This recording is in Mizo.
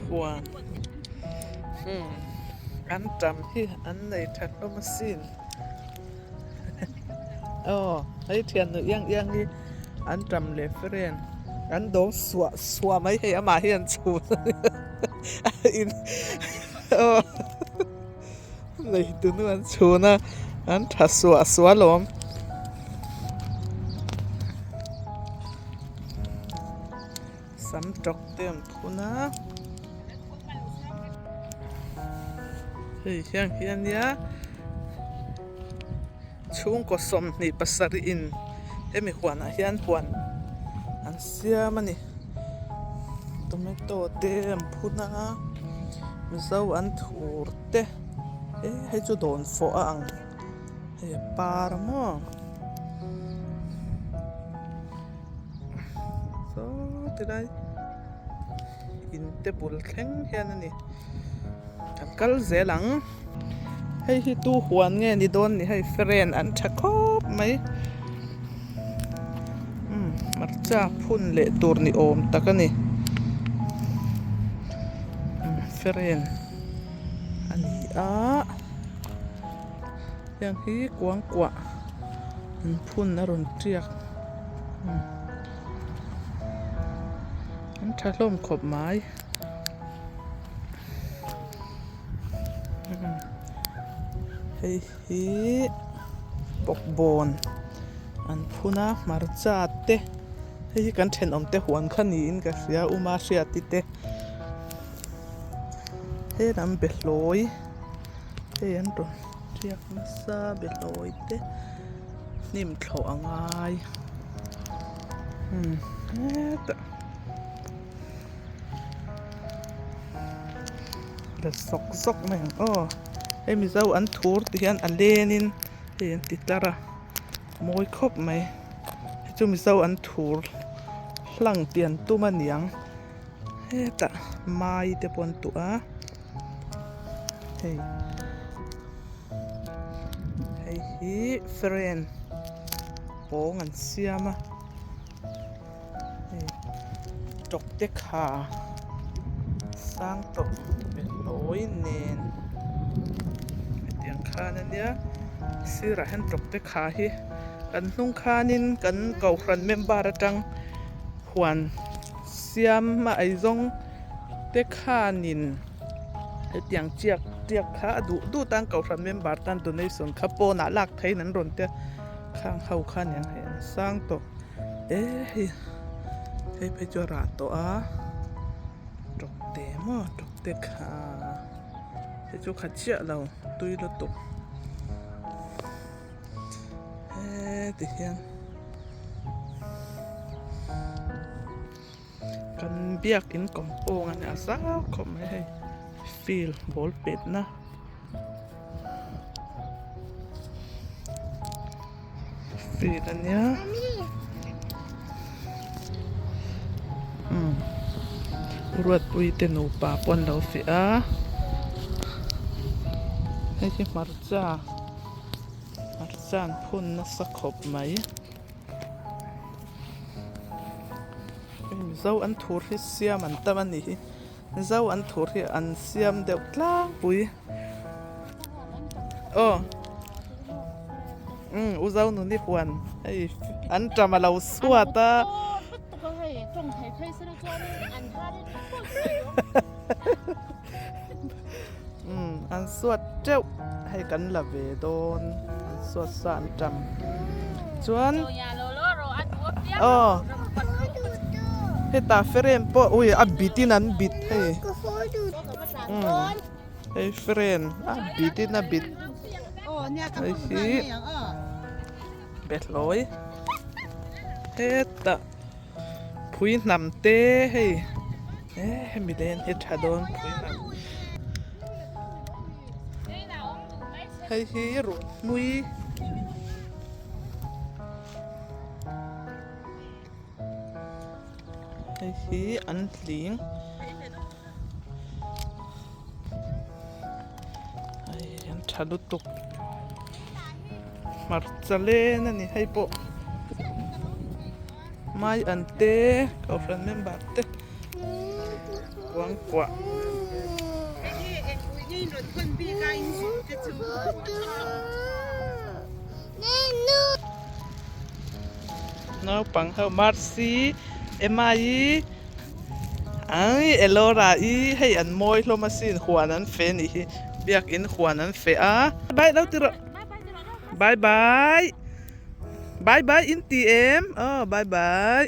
Huan umm an tam hi an nei tha hlawm asin aw hei thiannu iang iang hi an tam leh friend an dawng suah suah mai hei amah hi an chhun a in aw nei tunu an chhun a an tha suah suah alawm. Sam tawk te an phun a hei hian hi ania chhungkaw 27 in hemi huanah hian huan an siam a ni tomato te an phun a mizo an thur te eh hei chu dawnfawh a ang hei a par maw. Saw tilai in te bul thleng hian a ni kan kal zel ang hei hi tu huan nge ni dawn ni hei friend an tha khawp mai umm hmarcha phun leh tur ni awm tak a ni umm friend a ni a heng hi kuangkuah an phun a rawn tiak an tha hlawm khawp mai hei hi bawkbawn an phun a hmarcha te hei hi kan thenawm te huan kha niin ka hria uma hriati te helam behlawi hei an rawn tiak nasa behlawi te. Hnim thlawh a ngai hetah la zawk zawk mai ang aw hei mizo an thur ti hian a len in hei an ti tlar a mawi khawp mai hei chu mizo an thur hlang tih an tum a niang hetah mai te pawh an tuah a hei. Hei hi friend pawng an siam a hei tawk te kha sang tawh behlawi nen hetiang khan ania sirah hian tawk te kha hi kan hnung khanin kan kohhran member atang huan siam a eizawng te khanin. Hetiang chiak tiak kha a duh duh tan kohhran member tan donation kha pawnah lak theihin an rawn tia khang ho kha aniang hei an sang tawh e hei hei phei chu a rah tawh a tawk te maw tawk te kha hei chu kha chiah lo tui lutuk heti hian. Kan biakin compound a nia zau khawp mai hei field ball pet na field a nia umm Ruatpuii te nupa pawh an lo fiah a hei hi hmarcha hmarcha an phun nasa khawp mai. Mizo an thur hi siam an tam a nih hi Mizo an thur hi an siam deuh tlangpui aw umm u zo nuni huan hei an ṭam a lo suat a umm an suat teuh hei kan la ve dawn an suat sa an tam chuan aw hetah frame pawh ui a bit in an bit hei umm hei frame a bit in a bit hei hi behlawi hetah. Phui hnam te hei eh hemi len hi tha dawn phui hnam hei hi ruh hmui hei hi an tling hei an tha lutuk hmarcha len a ni hei pawh. Mai an te kohhran member te. Kuangkuah. Naupang ho Mercy, Emma-i, ai Elora-i hei an mawi hlawm asin huan an feh anih hi biakin huan an feh a. Bye lo ti rawh. Bye bye. Bye bye in ti em? Aw bye bye.